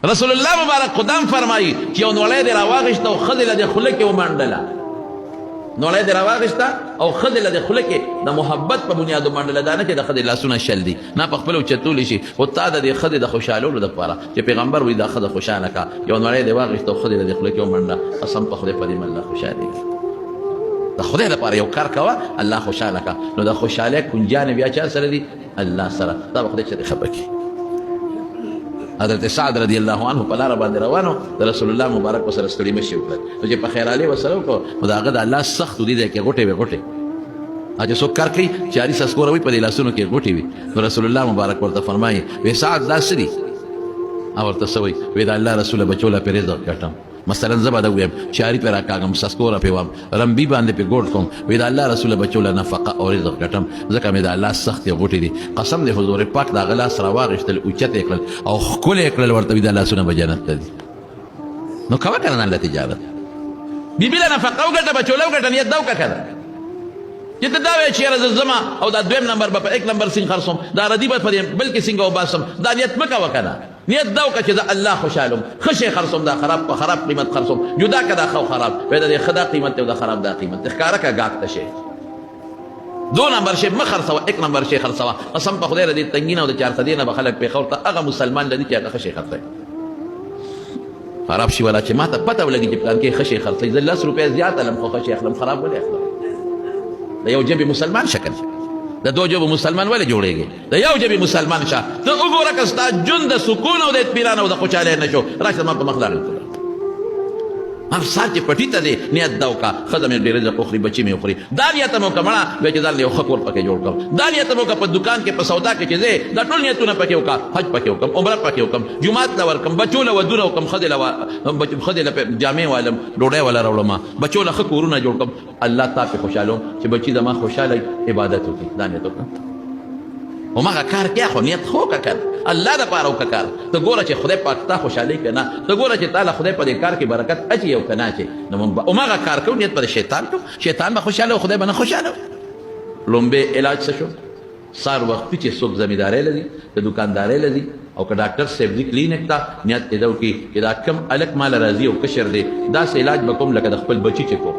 رسول الله مبارک خدام فرمایي چې یو نوړی دې راواغېسته او ښځې له دې خوله کې ومنډله. نوړی دې راواغېسته او ښځې له دې خوله کې د محبت په بنیاد ومنډله، دا نه چې د ښځې لاسونه شل دي، نه په خپله اوچتولی شي، خو تا د دې ښځې د خوشحالولو دپاره چې پیغمبر وایي دا ښځه خوشحاله کړه، یو نوړی دې واغېسته او ښځې له دې خوله کې ومنډه، قسم په خدای په دې الله خوشحالېږي. د خدای دپاره یو کار کوه، الله خوشحاله کړه. نو د خوشحالۍ کنجانې بیا چا سره دي؟ الله سره. دا به خدای چېرې خبر کړي. حضرت سعد رضی الله عنه په لاره باندې روانو، د رسول الله مبارک وسره ستړي مشي وکړل. نو چې په خیرالې وسره وکړو، نو د هغه د الله سخت دي دی کې غوټې وې، غوټې چې څوک کار کوي چې هري سسکوره وي، په دې لاسونو کې غوټې وي. نو رسول الله مبارک ورته فرمایي، وی سعد دا څه دي؟ او ورته څه وایي؟ وی د الله رسوله بچو له پرې رزق ګټم. مثلا زه به دا ووایم چاري پې راکاږم، سسکوره پې وم، رمبي باندې پې ګوډ کوم. وی د الله رسوله بچو له نفقه او رزق ګټم، ځکه مې د الله سختې غوټې دي. قسم دی حضور پاک د هغه لاس راواغېستل، اوچت یې کړل او ښکلی یې کړل، ورته وی دا لاسونه به جنت ته ځي. نو کوه که نه الله تجارت، بیبي له نفقه وګټه، بچو له وګټه، نیت دا وکړه که نه چې ته دا وایې چې یاره زه ځم او دا دویم نمبر به په ایک نمبر سینګ خرڅوم، دا ردي به په دې بل کې څنګه وباسم، دا نیت مه کوه که نه. نیت دا وکړه چې زه الله خوشحالوم، ښه شی خرڅوم، دا خراب په خراب قیمت خرڅوم، جدا که دا ښه او خراب، وایي د دې ښه دا قیمت دی او د خراب دا قیمت دی، ښکاره که ګاک ته شی. دو نمبر شی مه خرڅوه، ایک نمبر شی خرڅوه. قسم په خدای د دې تنګي نه او د چارسدې نه به خلک پېښور ته هغه مسلمان لري چې هغه ښه شی خرڅوي. خراب شي ولا چې ماته پته ولګي چې پلان کې ښه شی خرڅوي، زه لس روپۍ زیات الم خو ښه شی اخلم، خراب ولې اخلم؟ د یو ژبې مسلمان شکل د دوه ژبو مسلمان ولې جوړېږي؟ د یو ژبې مسلمان شه. ته وګوره که ستا ژوند د سکون او د اطمینان او د خوشحالۍ نه شو، راشه زما په مخ لاړ. هر سهار چې پټي ته ځې نیت دا وکړه، ښځه مې ډېر رزق وخوري، بچي مې وخوري، دا نیت مې وکړه مړه بیا چې ځان یو ښه کور پکې جوړ کړم، دا نیت مې وکړه په دکان کې په سودا کې چې ځې دا ټول نیتونه پکې وکړه، حج پکې وکړم، عمره پکې وکړم، جومات له ورکړم، بچو له ودونه وکړم، ښځې له جامې والم، ډوډۍ وله راوړم، بچو له ښه کورونه جوړ کړم، الله تا پې خوشحالوم چې بچي زما خوشحاله عبادت وکړي، دا نیت وکړه. هماغه کار کې خو نیت خو وکړه کنه، الله دپاره وکړه کار. ته ګوره چې خدای پاک تا خوشحالوي که نه، ته ګوره چې تا له خدای په دې کار کې برکت اچي او که نه اچي. نو مونږ به هماغه کار کوو، نیت به د شیطان کوو، شیطان به خوشحاله او خدای به نه خوشحاله. لومبی علاج څه شو؟ سار وختي چې څوک زمیندارۍ لري، د دکاندارۍ لري او که ډاکټر صاحب ځي کلینیک ته، نیت دې دا وکړي چې دا کم هلک ماله راځي او کشر دی، داسې علاج به کوم لکه د خپل بچي چې کوم.